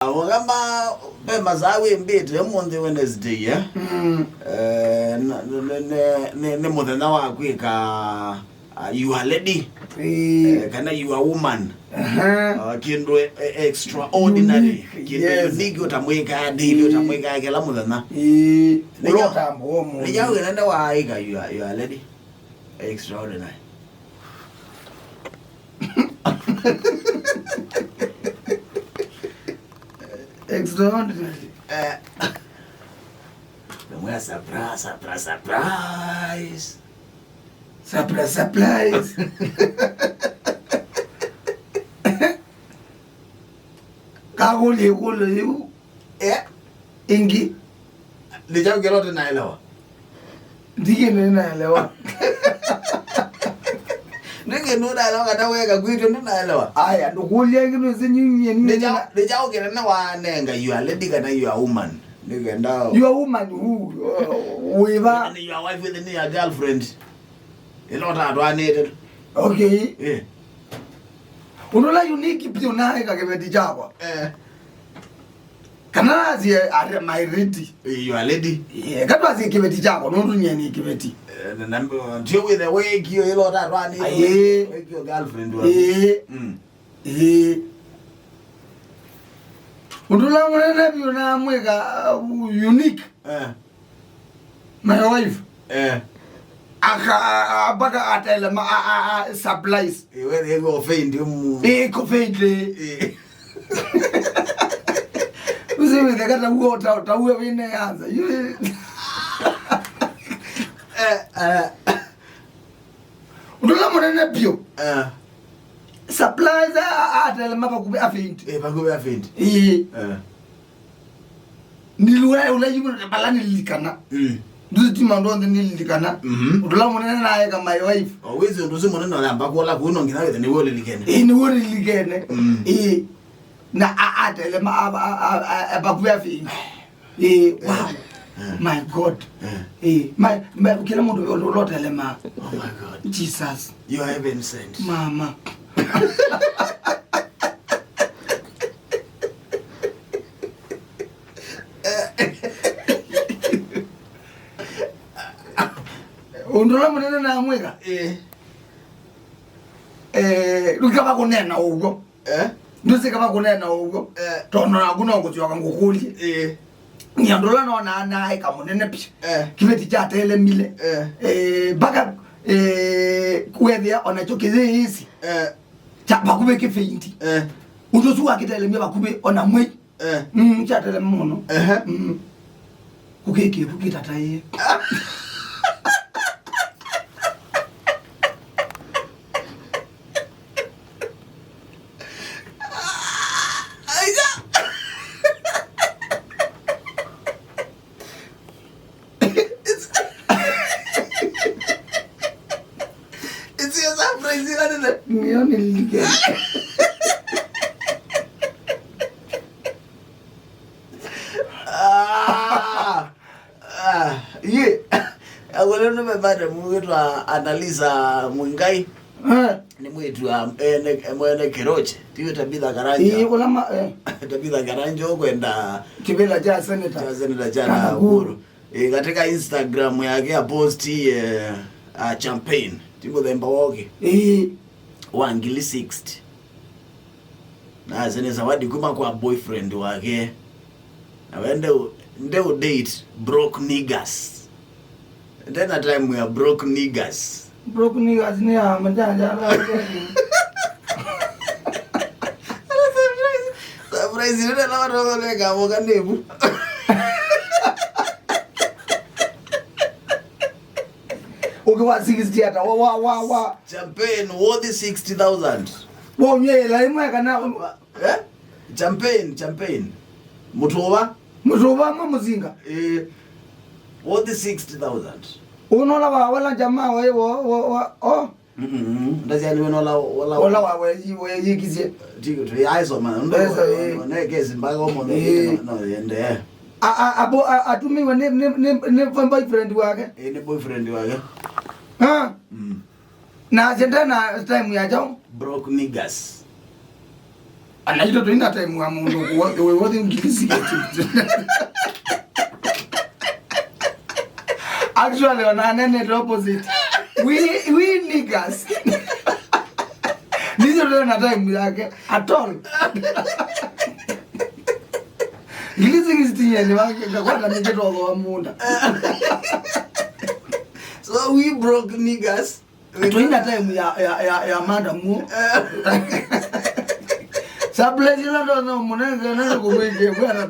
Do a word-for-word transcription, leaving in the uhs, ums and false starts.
Mũkamba, ve masaa wĩmbĩte ũmũnthĩ Wednesday, eh? Mm. Eh, na, nĩ, nĩ, nĩ, nĩ mũthenya wa kwĩka, uh, you are lady. Ĩĩ. Eh, kana you are woman. Aha. Uh, kĩndũ, eh, extraordinary. Unique, kĩndũ, yes, unique ũtamwĩkaa daily, ĩĩ, ũtamwĩkaa kĩla mũthenya. Ĩĩ. Nĩkyo, ũlotambũa ũmũnthĩ. Nĩkyo wĩnene waĩka you are, you are lady. Extraordinary. Extraordinary. Eh. Namwe surprise, surprise, surprise. Surprise, surprise. Kakũlye ĩkũlyo yĩu. Eh? Ĩngĩ. Nĩ kyaũ kĩla ũtanaelewa? Ndikĩ nĩnaelewa. Nĩkĩ nũnaelewa kana weka kwitũ nũnaelewa? Aya, ndũkũlya ĩngĩ nũsĩ nyinyi. Nĩ kyaũ, nĩ kyaũ kĩnene wanenga you are lady kana you are woman? Nĩkenda you are woman who, uh, wĩva? Nĩ your wife, nĩ your girlfriend. Ĩla ũtatwanĩte. Okay. Eh. Ũndũ ũla unique biũ naĩka kĩveti kyakwa. Eh. Kana asie are my lady. Eh, you are lady. Eh, katwasie kĩveti kyakwa, nũndũ nyie nĩ kĩveti. Eh, na, na, ndio with the way kio ĩla ũtatwanĩte. Aye. Wekio girlfriend waku. Eh. Mm. Eh. Ũndũ ũla mũnene biũ namwĩka, uh, unique. Eh. My wife. Eh. Aka, a, mpaka atelema, a, a, a, surprise. Iwe, iwe ofendi mu. Eh, kofendi. Eh. Usiweze kata uo ta, ta uwe wine anza. You. Eh, eh. Ũndũ ũla mũnene biũ. Eh. Surprise, a, a, atelema vakuvĩ afendi. Eh, vakuvĩ afendi. Eh. Eh. Niliwe ũla yimwe bala nililikana. Mm. Nduzi ti maũndũ onthe nililikana. Mhm. Ũndũ ũla mũnene naeka my wife. O, wĩsĩ ũndũ ũsu mũnene ũyamba kũla kũu no nginya wĩthe nĩwe ũlilikene. Ĩĩ, nĩwe ũlilikene. Mm. Ĩĩ. Na a, atelema a, a, a, a, a, vakuvĩ afendi. Ĩĩ, wow. Eh. My God. Eh. Ĩĩ, my, my, kĩla mũndũ ũla ũtelema. Oh my God. Jesus. You are heaven sent. Mama. Ũndũ ũla mũnene namwĩka. Eh. Eh, rĩu kava kũneena ũw'o. Eh? Ndũsĩ kava kũneena ũw'o. Eh. Tondũ naku no ngũsyoka ngũkũlye. Eh. Nĩ ũndũ ũla nonaa naĩka mũnene pi. Eh. Kĩveti kyatelemile. Eh. Eh, mpaka, eh, kwethĩa onakyo kĩyĩĩsi. Eh. Kya vakuvĩ kĩfeindi. Eh. Ũndũ ũsu wakĩtelemya vakuvĩ ona mwei. Eh. Mm, kyatelema mũno. Ehe. Mm. Kũkĩkĩvu kĩtataĩe. Aiya. It's, it's a surprise, you know. Nĩyo nĩlilikene. Ah, ah, ye. Agole no me bade mwĩtwa Annalisa Mwingai. Eh. Nĩ mwĩĩtu wa ene, mwene Keroche. Tiwe Tabitha Karanja. Ĩĩ, ũla ma, eh. Tabitha Karanja ũkwenda kĩvĩla kya senator. Kya senator kya Nakuru. Nakuru. Eh, katika Instagram yake aposti, eh, a campaign. Ti mũthemba woke. Ĩĩ. Wa ngili sixty. Na ase nĩ zawadi kuma kwa boyfriend wake. Na we nde u-, nde u date broke niggas. Nde na time ya broke niggas. Broke niggas nĩ ya majanja. Surprise, surprise, nĩ na watu wale kama kanebu. Ũkĩ wa sixty ata, wa, wa, wa, wa. Champagne worth sixty thousand. Wonyela imwe kana. Eh? Champagne, champagne. Mũtũva? Mũtũva mwa mũzinga. Eh, worth sixty thousand. Ũnola wa wala jamaa wa, wa, wa, wa, oh. Mm-mm. Ndasiani wena ola, ola. Ola wa we, we, yikisye. Tiko, tu, ya isoma. Esa, eh. Ne kesi mpaka omo, eh, no, no, yende. A, a, abo, a, atumiwe nĩ, nĩ, nĩ, nĩ boyfriend wake. Eh, nĩ boyfriend wake. Ah. Mm. Na asye nde na time ya chao. Broke niggas. Anaitwa tũina time wa mũndũ kuwa we wothi ngili sixty. Actually, ona nene the opposite. We, we niggas. Nizo tena time yake at all. Ngili sixty yene wake ngakwata nikitogo wa munda. So we broke niggas. Tũina time ya ya ya ya madam. Surprise la ndo no munenge na kumwike bwana.